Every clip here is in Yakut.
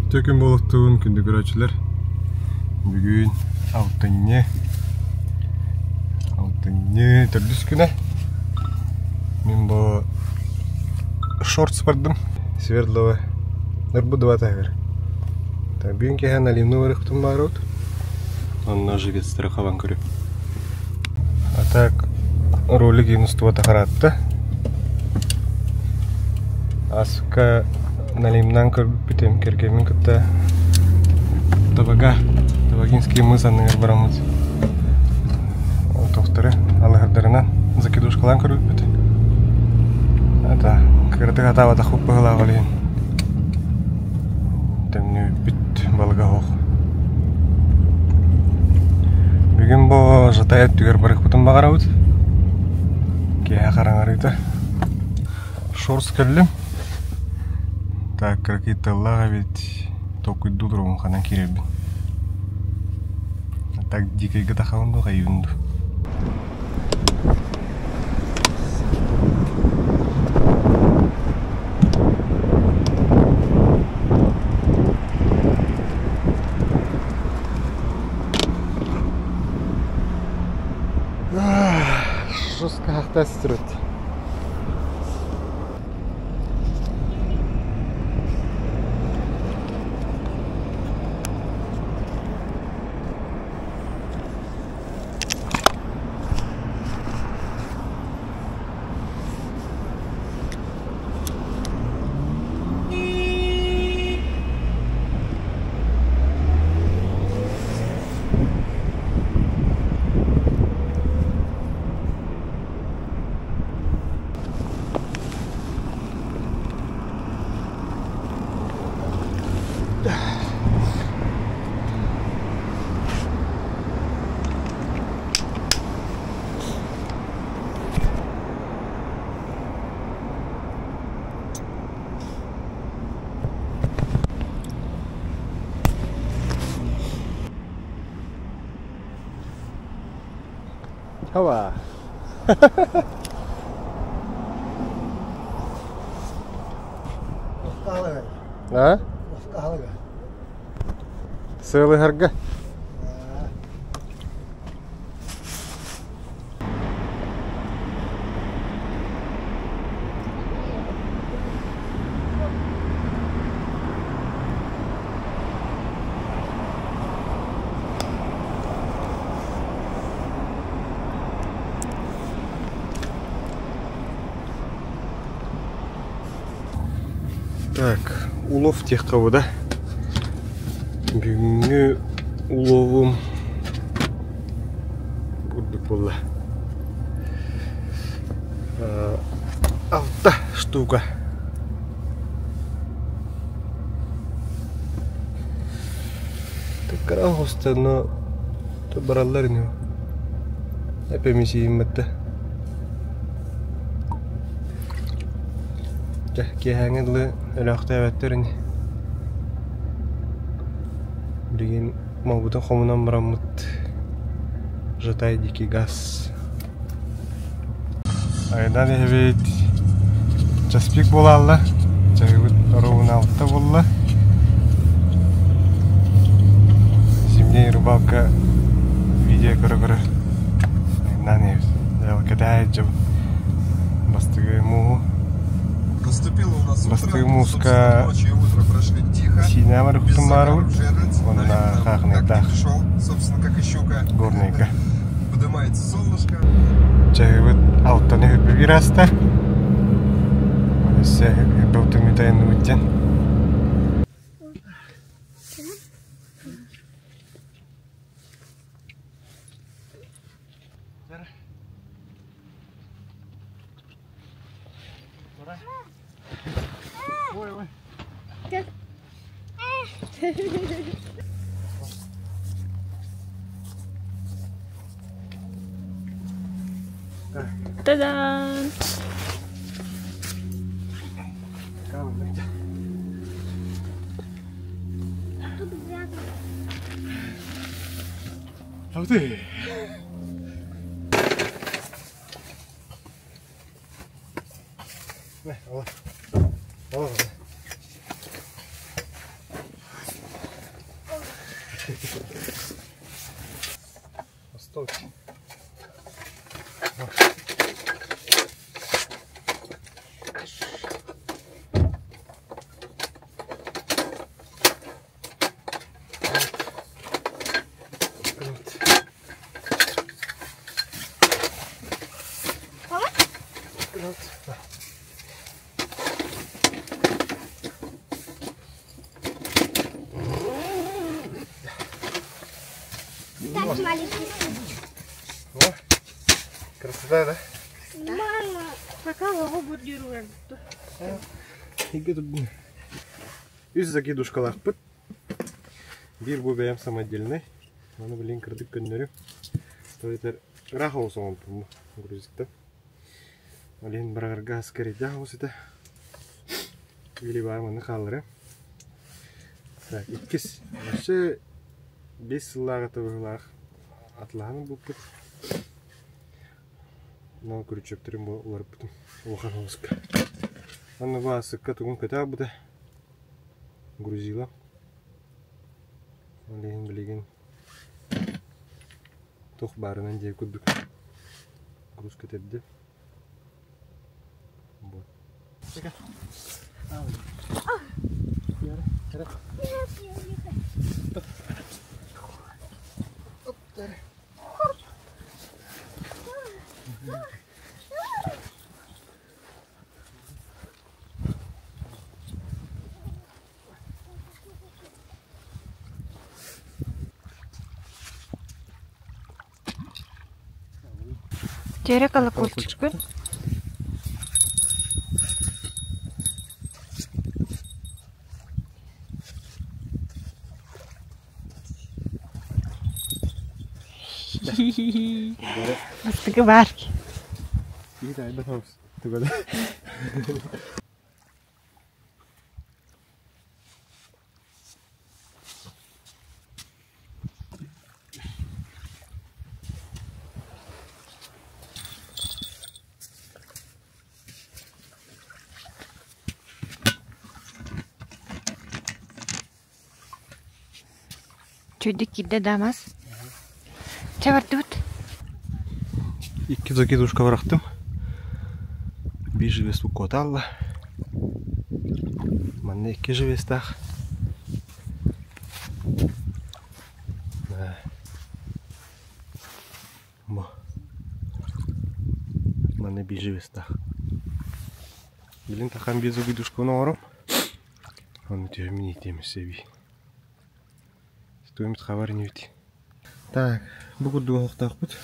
Үтүө күн буолуохтун, күндү көрөөччүлэр. Бүгүн алтынньы, алтынньы төрдүс күнэ. Мин бу шортс бардым. Свердлова нырбы два таһыгар. Бүгүн киэһэ налимны барыахпытын баарыбыт. Онно живецтары хабан көрүм. А так ролик устубата хараатта. Аска Налимнан көрбүтүм кэргэммин кытта Табага, Табагинский мыс анныгар бараммыт. Тохторы алыһардарынан закидушкалаан көрбүппүт. Это кыратык атаабатахпыт быһыылаах ол иһин. Төннүбүппүт балыга суох. Бүгүн бу Жатай өттүгэр барыахпытын баҕарабыт. Киэһэ хараҥарыыта. Шорс кэллим. Так, кыракый тыллаах эбит. Толкуйдуу туругум ханан киирэрбин. Так дикайга тахабын дуу, хайыыбын дуу. Жестко хахтастырыт. Хава. А? Сыалыһарга. Так, улов диэххэ да. Бүгүҥҥү уловум курдук буолла. Алта штука. Кыра оҕуста, но бараллар ини. Эпэмисийиммэтэ. Дьэ, киэһээҥҥэ дылы өлөөхтөөбөттөр ини. Билигин малбытын хомунан бараммыт Жатай дикий газ. Айдан иһэбит час пик буолаалла. Чаһыыбыт оруобуна алта буолла. Зимняя рыбалка видео көрө-көрө айаннаан иһэбит. Кэтэһэ дьон бастыгы мууһу Наступило у нас утро, Бастыгы собственно, мууска ночь и утро прошли тихо, Сиинэҕэ без барыахпытын загаров баарыбыт жерлиц, уонна налим нам как не Хаахынайдаах пришел, собственно, как и щука. Горнайга. Поднимается солнышко. Чаһыыбыт алтаны үрбүгүр ааста. Өссө үрбэ утуммут диэн. Та-дан! Ух ты! Остуол. Так, маленький стульчик. О, красота, да? Мама. Пока лого бургер Үс закидушкалаахпыт. Биир бу бэйэм самодельнай. Маны билигин кырдык көннөрүм. Эбэтэр ыраах оҕус оҥорбуппун грузиктан. Ол иһин быраҕарга аска эрэйдээх оҕус этэ. Или баар манна хаалларыам. Так, иккис. Вообще 5 сыллааҕыта быһыылаах атылаһан ылбыппыт. Но күрүчүөктэрин бу уларыппытым улахан оҕуска. Аны бу аасыкка тугун көтө албыта. Грузила. Ол иһин билигин туох баарынан диэ курдук груз көтөрдө. Вот. Дьэрэ колокольчикпын. Бастакы баар. Чөйдүк киирдэ Дамас. Чэ бардыбыт. Икки закидушка бырахтым. Биир живец куота алла. Манна икки живецтаах. Бу. Манна биир живецтаах. Билин тахан биир закидушканы оҥором. Оны түһэмин иитиэм өссө Стоимость хабар инибит. Так, бу курдук оһохтоохпут.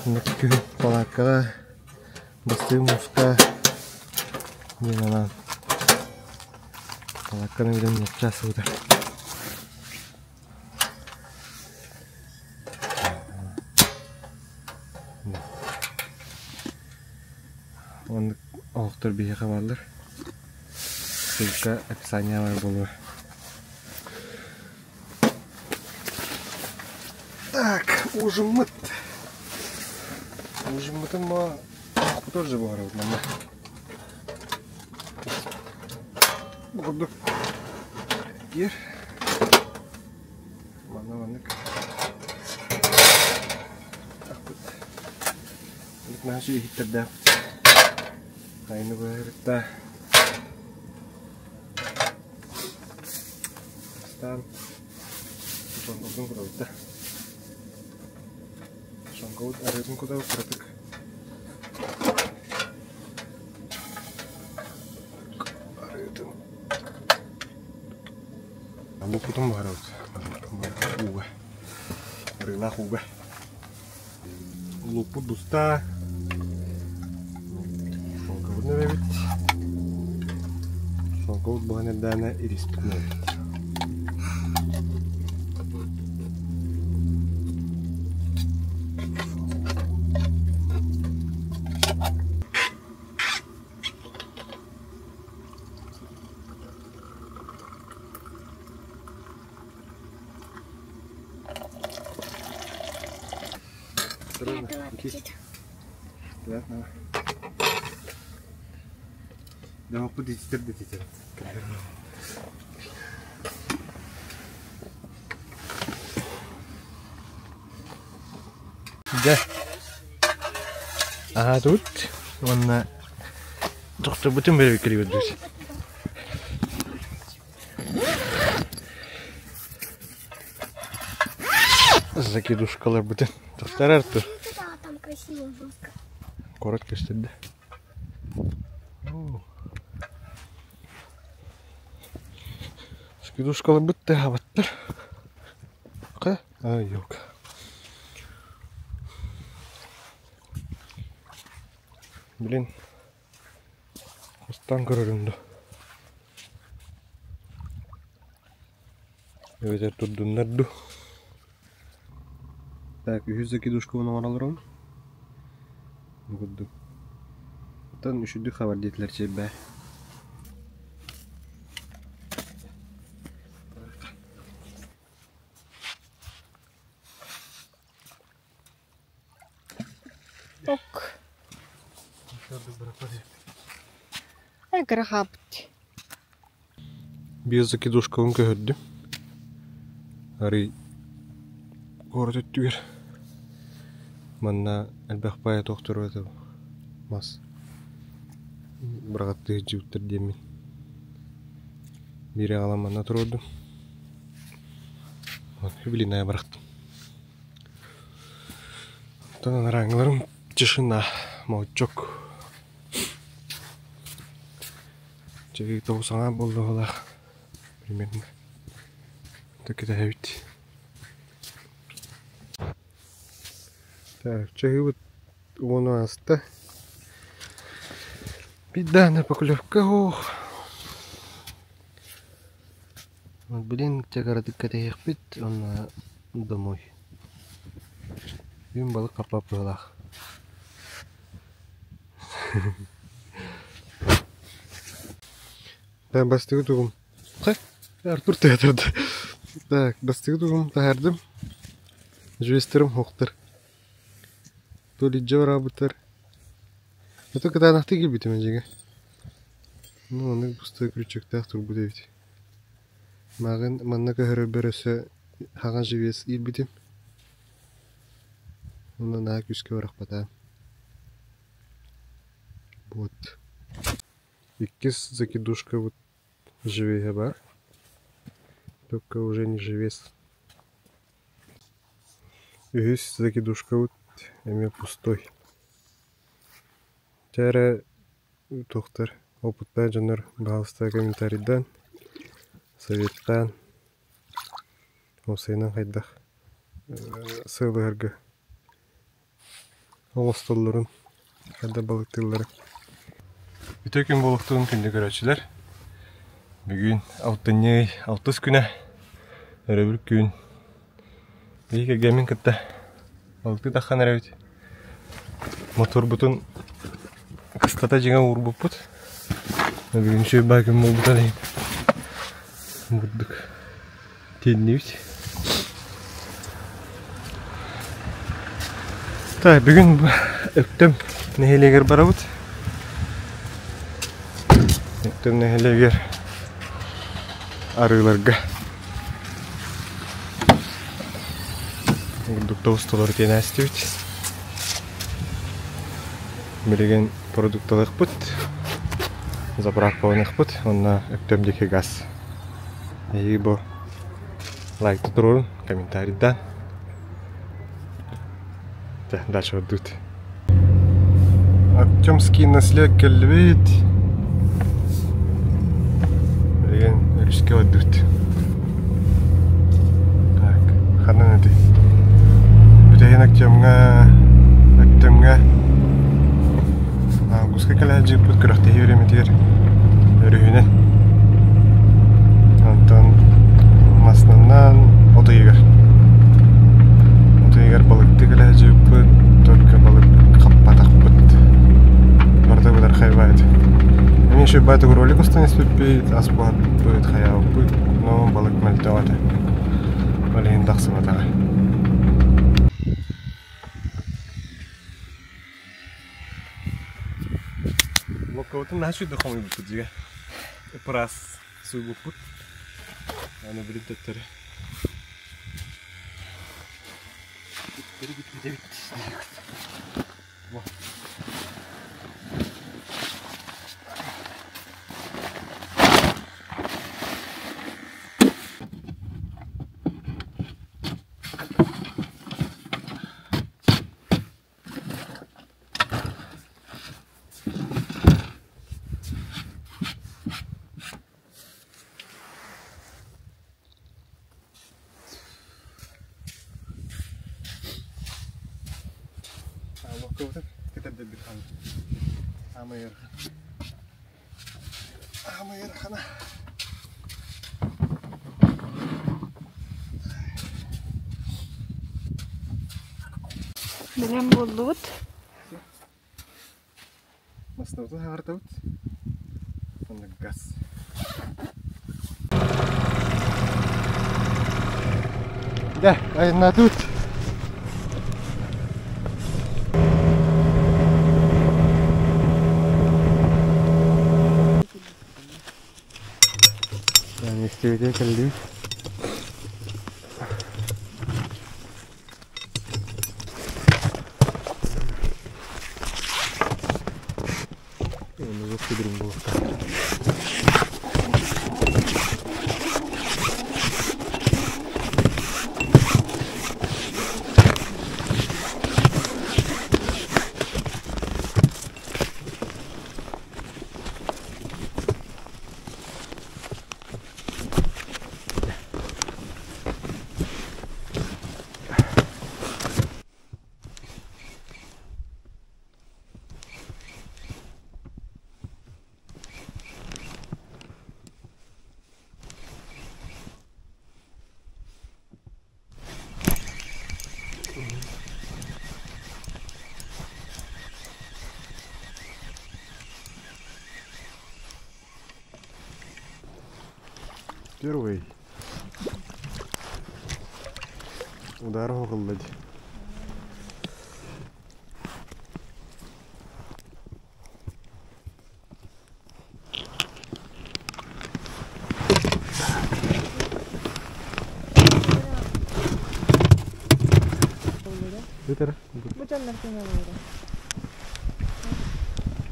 Күһүн палааккаҕа бастыы муска диэн анаан палаакканы билэн нуучча сылдьар. Оннук оһохтор биһиэхэ бааллар. Ссылка описание баар буолуо. Так, ужиммыт. Ужиммытын ма тоже буһарабыт манна. Бу курдук киэр. Манна маннык. Наһаа үчүгэй иһиттэрдээхпит. Айны быһарытта. Бастаан шоҥкобутун кутабыт да. Шоҥкобут арыытын кутабыт кыратык. Арыытын. Лукпутун буһарабыт. Ууга. Арыылаах ууга. Луукпут буста. Шоҥкобутун эбэбит. Шоҥкобут буһан эрдэҕинэ ириспитин эбэбит. Приятного аппетита. Приятного. Да, куда теперь дитя? Дьэ, аһаатыбыт уонна тохтобутун бэрэбиккэлибит дуу. Закидушкаларбытын тохтор Артур. Там красиво жестко. Куорат көстөрдө. Скидушкаларбыт тыаһаабаттар. Ай, елка. Блин, хостан көрөрүм да. Эбэтэр турдуннар дуу. Так, үһүс закидушкабын оҥоролорум. Бу курдук. Оттон үчүгдүк хабар диэтилэр чэйбээ. Ок. Ай кыра хаалбыт. Биир закидушкабын көһөрдүм. Арый куорат өттүгэр манна элбэх баайа туох туруо мас быраҕаттыы сылдьыбыттар диэммин биири аҕалан манна туруордум. Блин, бырахтым. Оттон анарааҥҥыларым тишина, молчок. Чэ, тоҕус аҥаар буолла примерно. Кэтэһэбит. Так, чаһыыбыт уону ааста. Биир поклевка ох. Блин, кыратык кэтэһиэхпит уонна домой. Бүгүн балык хаппап быһыылаах. Так, бастакы тугум. Артур театрда. Так, бастакы тугум таһаардым. Жвестерим хоқтар. То ли дьэ бараабыттар. Это кытаанахтык киирбитим эдьигэ. Ну, оннук пустой крючоктаах турбут эбит. Мааҕын манна көһөрөрбөр өссө хаҥас живец иирбитим. Онно наһаа күүскэ бырахпатаҕым. Вот. Иккис закидушка вот живеһэ баар. Только уже не живец. Үһүс закидушкабыт эмиэ пустой. Чэ эрэ туохтар опыттаах дьоннор баһаалыста комментарийдаан, советтаан, уопсайынан хайдах сыалыһарга оҥостоллорун, хайдах балыктыылларын. Үтүө күн буолуохтун күндү көрөөччүлэр. Бүгүн алтынньы алтыс күнэ, өрөбүл күн. Биһиги кэргэммин кытта балыктыы таххан эрэбит. Моторбутун кыстата дьиҥэ уурбуппут. Бүгүн үчүгэй баа күн буолбута иһин бурдук тиэннибит. Так, бүгүн Өктөм нэһилиэгэр барабыт. Өктөм нэһилиэгэр арыыларга Бурдукта усталар диэн ээстибит. Билигин продукталыахпыт, заправкаланыахпыт уонна Өктөм диэки газ. Эһиги бу лайкта туруорун, комментарийдаан. Дальше ордут. Артемский наслед кэллибит. Билигин өрүскэ ордут. Так, ханан этэй? Бүтэһин Өктөмҥө Өктөмҥө августка кэлэ сылдьыбыппыт күрэхтэһии бириэмэтигэр өрүһүнэн. Онтон массыынанан от ыйыгар. От ыйыгар балыктыы кэлэ сылдьыбыппыт, только балык хаппатахпыт. Барыта бытархай баайыт. Эмиэ еще баайдык ролик устан испиппит, ас буһарбыт, хайаабыппыт, но балык мөлтөх этэ. Ол иһин тахсыбатаҕа. Локкобутун наһаа үчүгэй хомуйбуппут дьигэ. Ыпыраас сууйбуппут. Аны билин төттөрү. Локкобутун кэтэрдэрбит хаалбыт. Аамай ыарахан. Аамай ыарахана. Бэлэм буоллубут. Массыынабытын хаҥартабыт. Онно газ. Да, айаннаатыбыт. Миэстибитигэр кэллибит. Первый удар оҕулла дии. Бүтэр. Бу дьоннор көмөлөрө.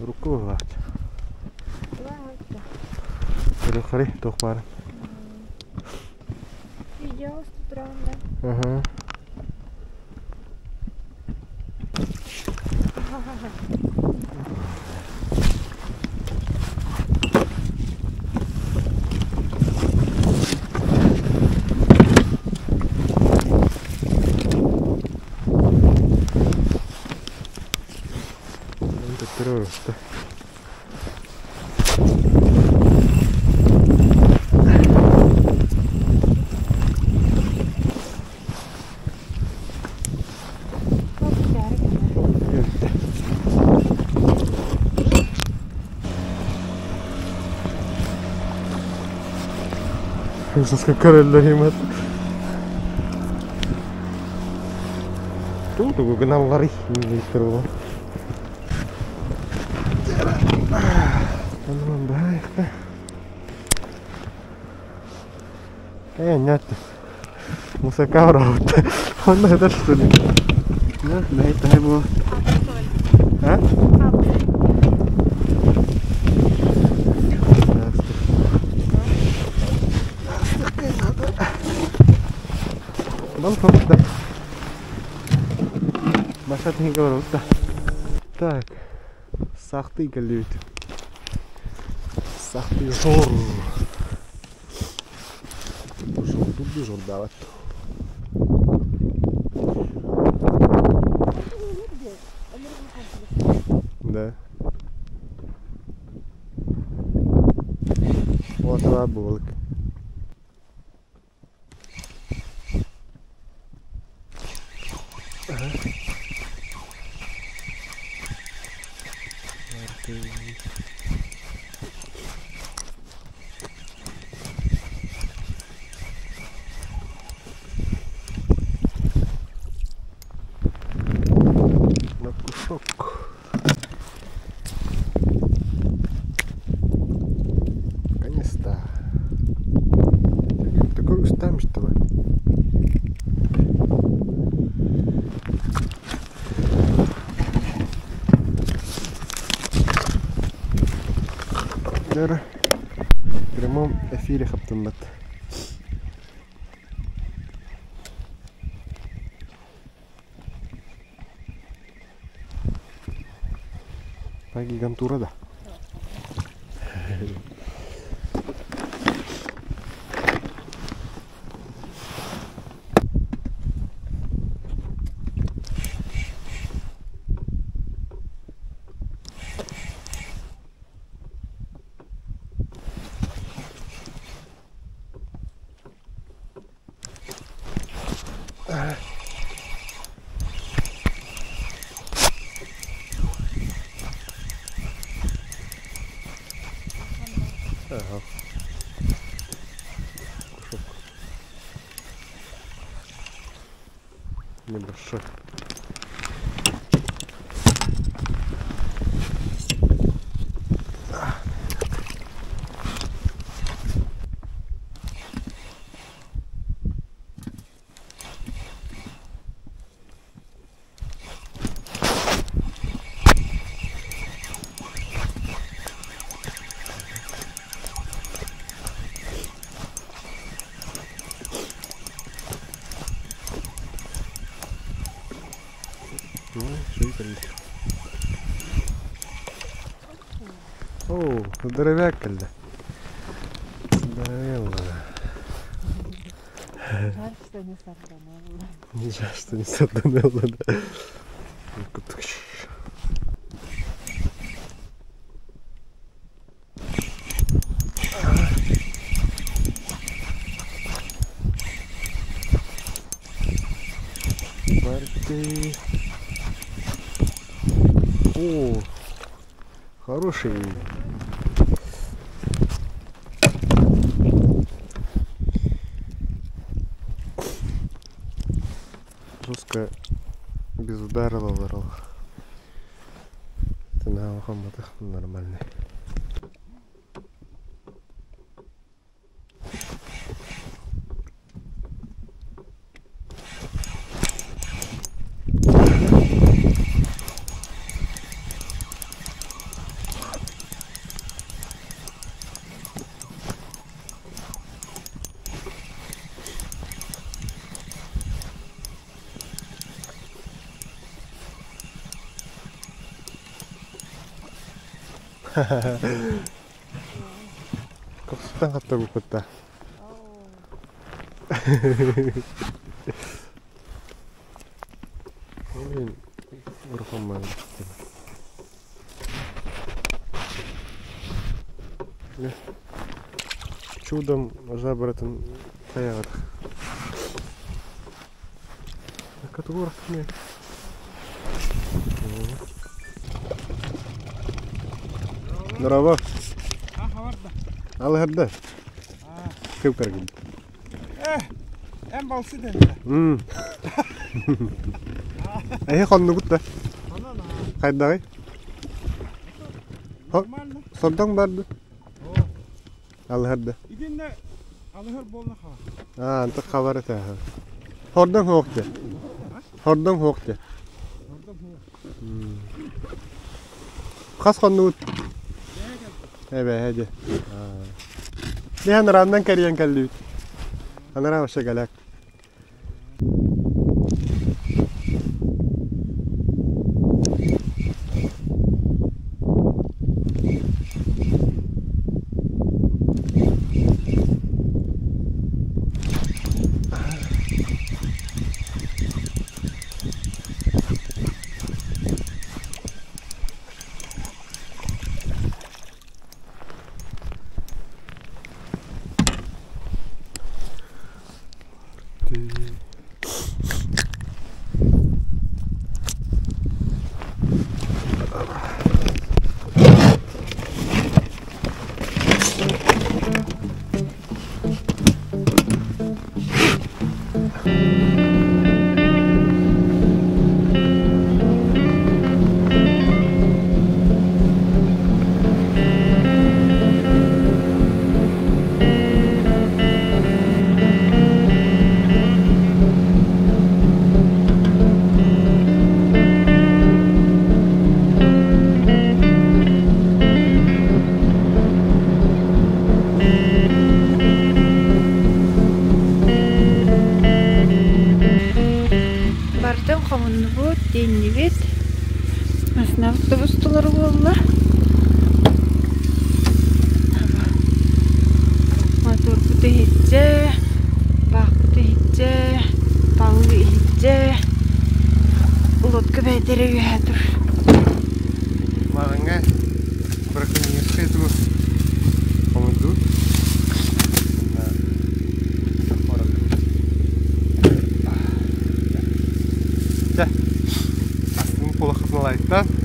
Урукку быһыылаах. Көрүөххэрий туох баарын. Видео устутураҕын да? Аһа. Төттөрү оруста. Көрөллөр имат. Тугу гыналларый министр Онон баайықта. Э, нет. Мусака раут. Онно это что ли? Ну, на это его. А? Бал Башатын говорил, Так, сахты кэллибит. Сахты жор. Жордук да жордаабат. Да. Вот баар буолук. На кусок. Наконец-то. Такой устам, что ли? Дөрө. В прямом эфире хаптыммыт. Гигантура да. Ага. Кушок. Небольшой. О, здоровяк кэллэ. Здоровенный. Жаль, что не сарданелла. Жаль, что не сарданелла, да. Барты. О, хороший. Жестко без удара ловарал. Это на нормальный. Көхсүттэн хатта буппутта. Блин, урхамман. Чудом жабратын таягат. Катгорхми. Здорово. Алла Кып каргин. Эн балсы дэннэ. Эһи хоннугут да. Хайдагай? Нормально. Сордоҥ барды. Алыһарда. Итиннэ алыһар буолна хава. Аа, антык хабар этэ. Хордоҥ хуохте. Хордоҥ хуохте. Хордоҥ хуох. Хас хоннугут? Эбэ, эдэ. Биһан раннан кэрийэн кэллибит. Анараа вообще галяк. Частный автобус толору буолла. Моторбут иһитчэ, баахпыт иһитчэ, палыы иһитчэ, лодка бэйдэрэ үөһэ тур. Маҕаҥҥа браконьерскай тугу хомуйдубут. Чэ, астын кулахытын лайктаан.